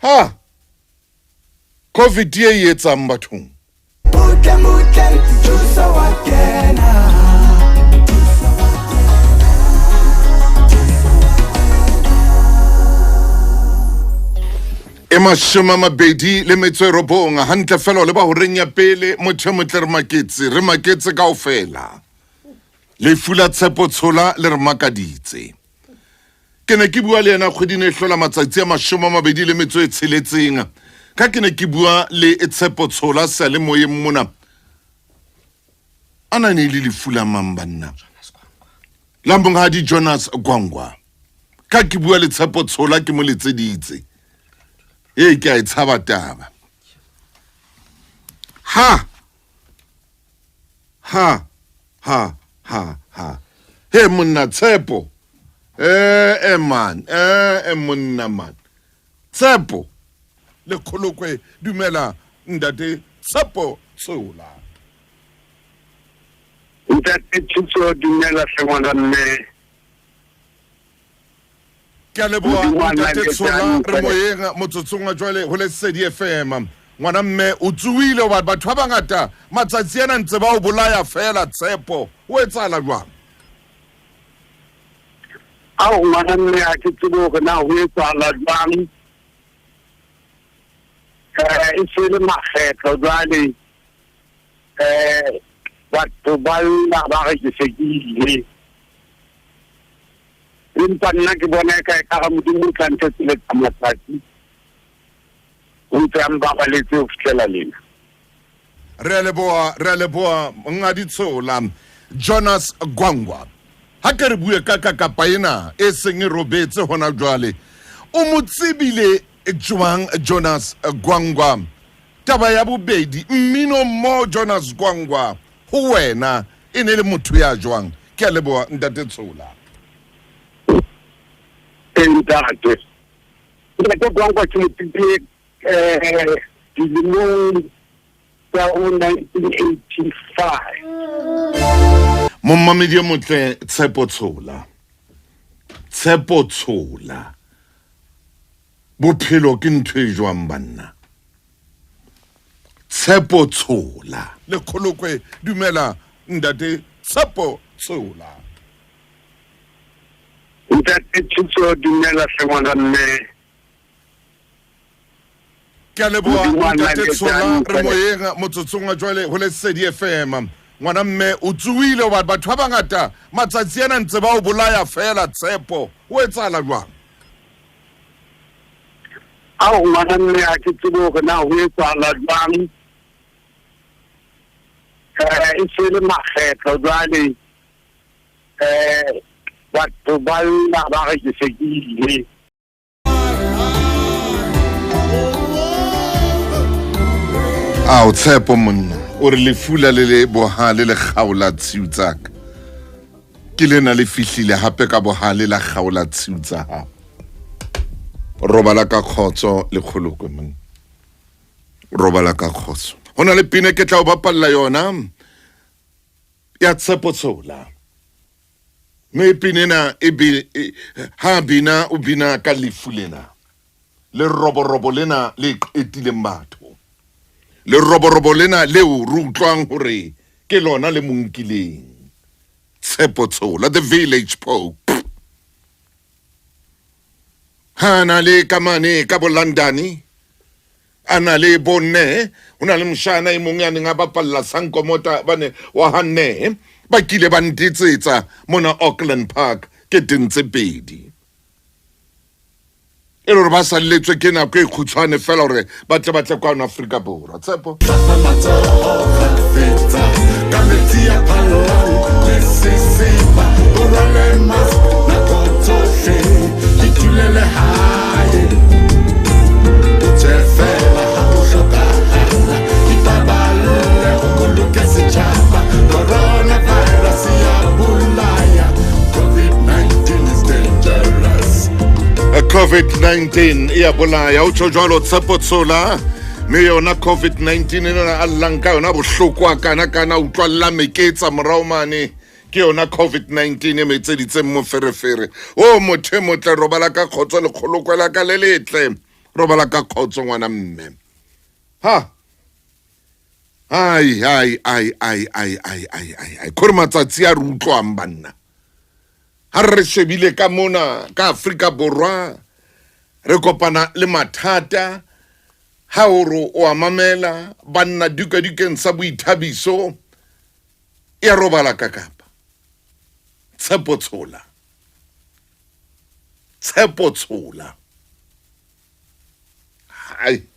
Ha covid e e etsang bathong. Butle butle thuso wa kena. E 29 hantle fela o leba horeng ya pele. Motho e motle, re maketse, re maketse kaofela. Lefu la Tshepo Tshola le re makaditse. Ke ne ke bua le yena kgweding e hlola matsatsi a 26. Ka ke ne ke bua le Tshepo Tshola seyalemoyeng mona, a na ne le lefu la mang banna, la monghadi Jonas Gwangwa. Ka ke bua le Tshepo Tshola, ke mo letseditse. Ee, ke a e tshaba taba. Ha ha ha ha ha he monna Tshepo, eh man, eh monna man, Tshepo le Kgolokwe. Dumela ntate Tshepo Tshola. Ntate Thuso, dumela hle ngwana mme. Ke a leboha ntate Tshola. Re moyeng motsotsong wa jwale ho Lesedi FM. Ngwana mme, o tsohile hoba batho ba bangata matsatsi ana ntse ba o bolaya fela. Tshepo, o etsahala jwang? Ao ngwana mme, ha ke tsebe hore na ho etsahala jwang. E se le makgetlo jwale, batho ba lla ba re ke se ke ile, empa nna ke bona e ka e kara Modimo o tla ntsetseletsa matsatsi, o ntse a mbabaletse ho fihlela lena. Re a leboha, re a leboha monghadi Tshola. Jonas Gwangwa, ha ke re bue ka kakapa ena e seng e robetse hona jwale. O mo tsebile jwang Jonas Gwangwa? Taba ya bobedi, mmino mo Jonas Gwangwa ho wena e ne le motho ya jwang? Ke a leboha ntate Tshola. Ee ntate, ntate Gwangwa ke mo tsebile dilemong tsa o 1985. Mommamedi e motle, Tshepo Tshola, Tshepo Tshola, bophelo ke ntho e jwang banna? Tshepo Tshola le Kgolokwe. Dumela ntate Tshepo Tshola. Ntate Thuso, dumela hle ngwana mme. Ke a leboha ntate Tshola. Re moyeng motsotsong wa jwale ho Lesedi FM. Ngwana mme, o tsohile hoba batho ba bangata matsatsi ana ntse ba o bolaya fela. Tshepo, o etsahala jwang? Ao ngwana mme, ha ke tsebe hore na ho etsahala jwang. E se le makgetlo jwale, batho ba lla ba re ke se ke ile. Ao Tshepo monna, o re lefula le le bohale le kgaola tshiu tsaka. Ke lena le fihlile hape ka bohale la kgaola tshiu tsa hao. Robala ka kgotso le Kgolokwe monna, robala ka kgotso. Ho na le pina ke tla o bapalla yona ya Tshepo Tshola, mme pina ena e be ha bina, o bina ka lefu lena, le roborobo lena le qetileng batho, le roborobo lena leo re utlwang hore ke lona le monkileng Tshepo Tshola, the Village Pope. Ha na le ka mane ka bo London, a na le bonne, ho na le moshana e mong ya neng a bapalla Sankomota bane wa hanne, ba kile ba ntetsetsa mona Auckland Park ke teng tse pedi, e le gore ba salletswe ke nako e khutshwane fela gore ba tle ba tle kwano Afrika Borwa. Tshepo. Hlapa matsoho kgafetsa ka metsi a phallang le sesepa. O rwale mask nako tsohle. Itulele hae. O tswe fela ha ho hlokahala. Ipaballe, o boloke setjhaba. Coronavirus ya bolaya. COVID-19 is dangerous. COVID-19 e ya bolaya, o tjho jwalo Tshepo Tshola. Mme yona COVID-19 ena a llang ka yona bohloko a kana kana utlwalla meketsa morao mane, ke yona COVID-19 e metseditseng moferefere o. Motho e motle, robala ka kgotso, lekgolokwela ka le letle. Robala ka khotso ngwana mme. Ha. Ai ai ai ai ai ai ai ai ai. Khore matsatsi a re utlwang banna. Ha re shebile ka mona ka Afrika Borwa re kopana le mathata ha o re o a mamela banna dikadikeng sa boithabiso ya robala ka kapa tshepo tshola tshepo tshola hai.